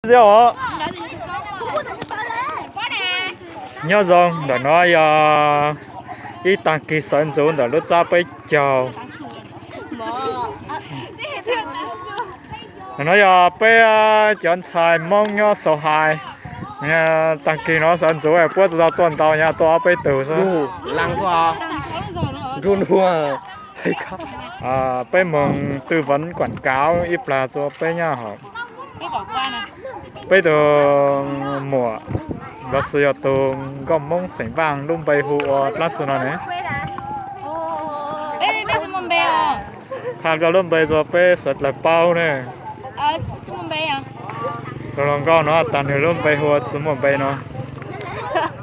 Xwb os. Nyob zoo, ntawm no yog ib tag kis sawv ntxuv ntawm lub tsab peb caug. Ntawm no yog peb cov ntxhais Hmoob nyob Xaus Hais. Tag kis no sawv ntxuv puab tsis tau tuaj ntau, nyab tuaj ob peb tug xwb. Peb moog twj vov kuam kav ib plag rua peb nyab hom. Peb tug muam, los sis yog tug nkauj Hmoob xeem Vaaj, lub npe hu ua dlaab tsi no ne? Has koj lub npe rua peb suav dlawg paub ne. Tug hluas nkauj no tas nwg lub npe hu ua Tsi Muaj Npe no.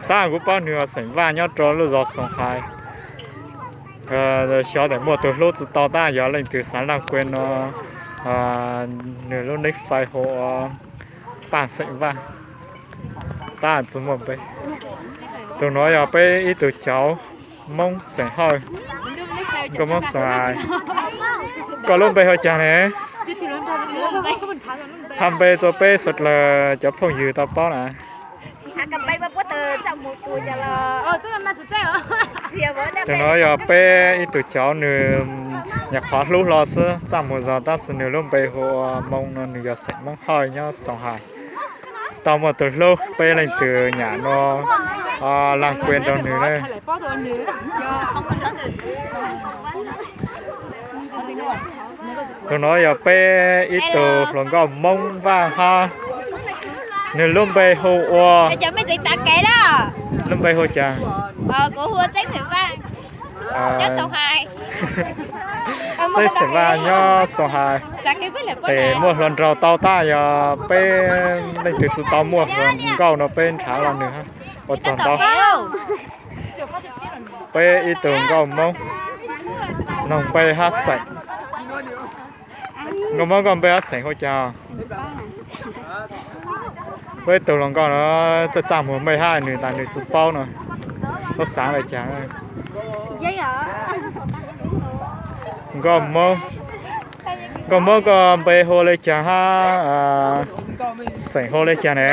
Tab kuv paub nwg xeem Vaaj nyob rua lub zog Xaus Hais. Xyov tes muaj tug hlub tsi tau, tab yog leej twg xaav laaj kua no, nwg lub nick Face hu ua Paaj xeem Vaaj, tab tsi muaj npe. Tug nuav yog peb ib tug cauv Moob xeem Hawj, nkauj Moob Xaus Hais. Koj lub npe hu caag ne? Has npe rua peb suav dlawg cov phooj ywg tau paub na. Tug nuav yog peb ib tug cauv, nwg nyam qhov hlub hlo xwb, txaj muag zog, tab sis nwg lub npe hu ua Moo no, nwg yog xeem Moob Hawj nyob Xaus Hais. Tsis tau muaj tug hlub, peb leej twg nyam no laaj kua rua nwg le. Tug nuav yog peb ib tug hluas nkauj Moob Vaaj hab, nwg lub npe hu ua, lub npe hu caag? Txeeb xeem Vaaj nyob Xaus Hais. Tes muaj hluas nraug tau, tab yog peb leej twg tsi tau muaj hluas nkauj no peb nrhav los nwg ua tsaug ntau. Peb ib tug nkauj Moob, noog npe hab xeem. Nkauj Moob, koj npe hab xeem hu caag? Peb ib tug hluas nkauj no txaj txaj muag npe hab nwg tas nwg tsi paub no, koj xaav le caag? Nkauj Moob, nkauj Moob, koj npe hu le caag hab xeem hu le caag ne?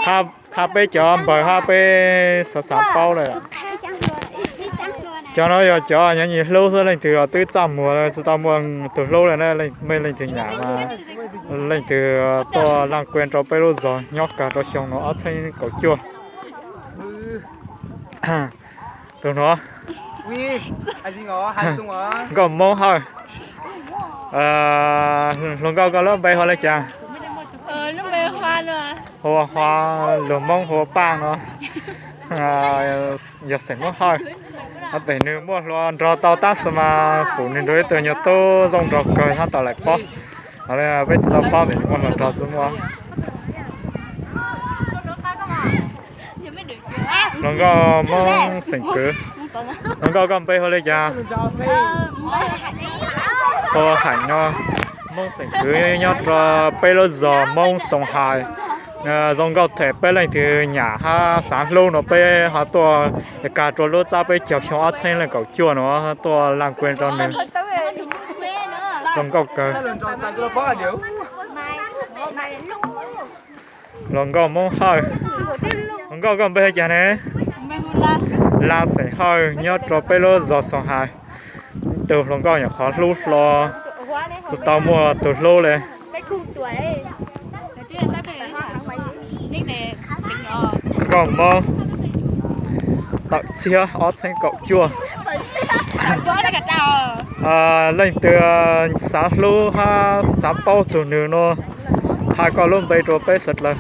Hab peb cov npawg hab peb xaav xaav paub le. Cov no yog cov nyob nyias hlub xwb, leej twg twb txaj muag tsi tau muaj tug hlub le na, mej leej twg nyam mas leej twg tuaj laaj kua rua peb lub zog nyob kag rua xyoo no ob txheeb kaum cuaj. Tug nuav, nkauj Moob Hawj. Hluas nkauj, koj lub npe hu le caag? Hu ua Hua, luag Moob hu ua Paaj no. Yog xeem Moob Hawj. Tes nwg muaj hluas nraug tau, tab sis mas pum nwg nrug ib tug nyuas tub zoo nraug kawg hab tau laim pob. Peb tsi tau paub tes nwg muaj hluas nraug tsi muaj. Hluas nkauj Moob xeem Kwv. Hluas nkauj, koj npe hu le caag? Hu ua Haim no, Moob xeem Kwv nyob rua peb lub zog Moob Xoo Hais. Zoo nkauj them peb leej twg nyam hab xaav hlub no peb ho tuaj kag rua lub tsab peb caug xyoo ob txheeb leej kaum cuaj no tuaj laaj kua rua nwg. Zoo nkauj kawg. Hluas nkauj Moob Hawj. Hluas nkauj, koj npe hu caag ne? Laj xeem Hawj nyob rua peb lub zog Xoo Hais. Tug hluas nkauj nyuam qhuav hlub hlo, tsi tau muaj tug hlub le. Nkauj Moob, tawm txhiab ob txheeb kaum cuaj. Leej twg xaav hlub hab xaav paub txug nwg no, has koj lub npe rua peb suav dlawg.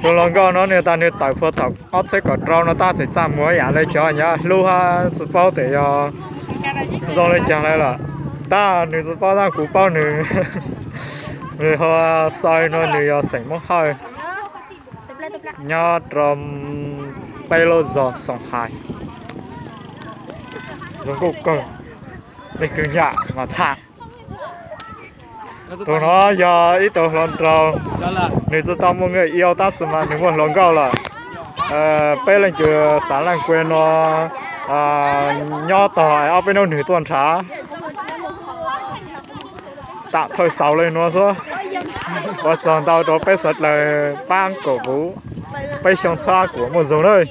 Tug hluas nkauj no nwg tas nwg tawm puag thaum ob txheeb kaum rau no tab txawm txaj muag yam le cov nyob hlub hab tsi paub tes yog zoo le caag le lawm. Tab nwg tsi paub, tab kuv paub nwg. Nwg hu ua Xai no, nwg yog xeem Moob Hawj, nyob rua peb lub zog Xoo Hais. Zoo nkauj kawg, leej twg nyam mas tham. Tug no yog ib tug hluas nraug, nwg tsi tau muaj nqe iau tab sis mas nwg muaj hluas nkauj lawm. Peb leej twg xaav laaj kua no nyob tog ob peb hnub nws tuaj nrhav. Tam thawj xaus li no xwb. Ua tsaug ntau rau peb sawv daws pab koom kuv, peb xyoo txhob kuv muaj zoo nawb.